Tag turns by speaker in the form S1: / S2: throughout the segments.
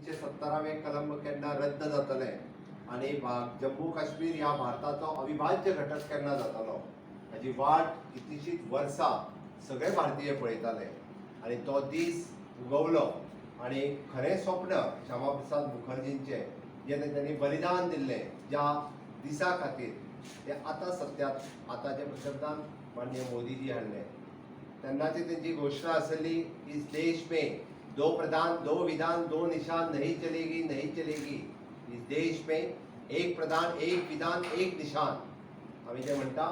S1: 370वें कलम केन्ना रद्द जातलें आनी जम्मू काश्मीर ह्या भारताचो अविभाज्य घटक केन्ना जातलो हाजी वाट कितलींशींच वर्सां सगळे भारतीय पळयताले आनी तो दीस उगवलो. आनी खरें स्वप्न श्यामा प्रसाद मुखर्जींचें जें तेंच्यांनी बलिदान दिल्लें ज्या दिसा खातीर, तें आतां सत्यात आतांचे पंतप्रधान माननीय मोदीजी हाडलें. तेन्नाची तेंची घोशणा आसली, "इस देश में दो प्रधान, दो विधान, दो निशान नहीं चलेगी, नहीं चलेगी. इस देश में एक प्रधान, एक विधान, एक निशान." आमी जे म्हणटा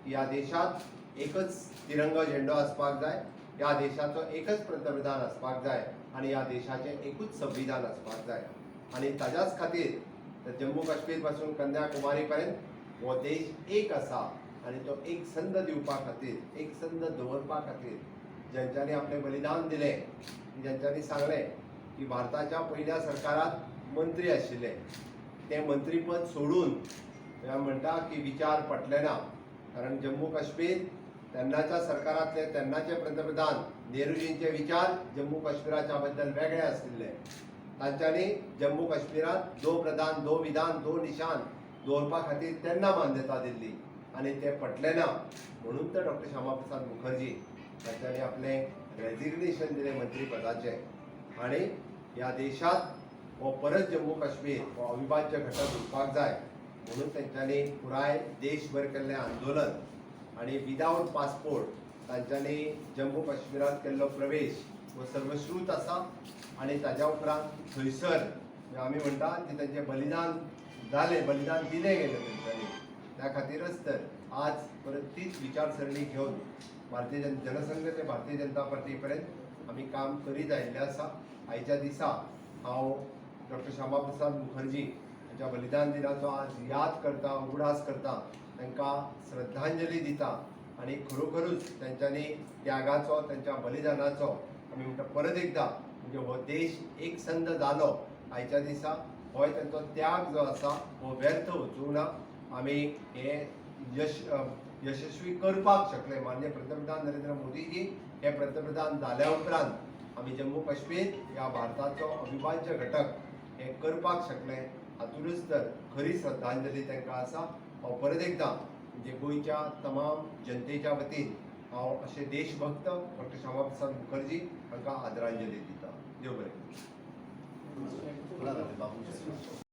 S1: की ह्या देशात एकच तिरंगो झेंडो आसपाक जाय, ह्या देशाचो एकच पंतप्रधान आसपाक जाय आनी ह्या देशाचें एकूच संविधान आसपाक जाय. आनी ताज्याच खातीर तर जम्मू काश्मीर पासून कन्याकुमारी पर्यंत हो देश एक आसा आनी तो एक संद दिवपा खातीर, एक संद दवरपा खातीर ज्यांच्यांनी आपलें बलिदान दिलें, ज्यांच्यांनी सांगलें की भारताच्या पयल्या सरकारात मंत्री आशिल्ले, तें मंत्रीपद सोडून म्हणटा की विचार पटले ना, कारण जम्मू काश्मीर तेन्नाच्या सरकारांतले तेन्नाचे पंतप्रधान नेहरूजींचे विचार जम्मू काश्मीराच्या बद्दल वेगळे आशिल्ले. तांच्यांनी जम्मू काश्मीरात दो प्रधान, दो विधान, दो निशान दवरपा खातीर तेन्ना मान्यता दिल्ली आनी ते पटले ना म्हणून तर डॉक्टर श्यामा प्रसाद मुखर्जी तांच्यांनी आपलें रेजिग्नेशन दिलें मंत्रीपदाचें आनी ह्या देशात हो परत जम्मू काश्मीर हो अविभाज्य घटक उरपाक जाय म्हणून तेंच्यांनी पुराय देशभर केल्लें आंदोलन आनी विदावट पासपोर्ट तांच्यांनी जम्मू काश्मीरात केल्लो प्रवेश हो सर्वश्रुत आसा. आनी ताज्या उपरांत थंयसर म्हणजे आमी म्हणटा की तेंचें बलिदान जालें, बलिदान दिलें गेलें तेंच्यांनी. त्या खातीरच तर आज परत तीच विचारसरणी घेवन भारतीय जनसंघ ते भारतीय जनता पार्टी पर्यंत आमी काम करीत आयिल्ले आसा. आयच्या दिसा हांव डॉक्टर श्यामा प्रसाद मुखर्जी हांच्या बलिदान दिनाचो आज याद करता, उगडास करता, तांकां श्रद्धांजली दिता आनी खरोखरूच तेंच्यांनी त्यागाचो, तेंच्या बलिदानाचो आमी म्हणटा परत एकदां म्हणजे हो देश एक संद जालो आयच्या दिसा, होय तेंचो त्याग जो आसा हो व्यर्थ वचूंक ना. आमी हे यशस्वी करपाक शकले. माननीय पंतप्रधान नरेंद्र मोदीजी हे पंतप्रधान जाल्या उपरांत आमी जम्मू काश्मीर ह्या भारताचो अविभाज्य घटक हे करपाक शकले. हातूनच तर खरी श्रद्धांजली तांकां आसा. हांव परत एकदां म्हणजे गोंयच्या तमाम जनतेच्या वतीन हांव अशे देशभक्त डॉक्टर श्यामा प्रसाद मुखर्जी हांकां आदरांजली दिता. देव बरें करूं.
S2: बाबू.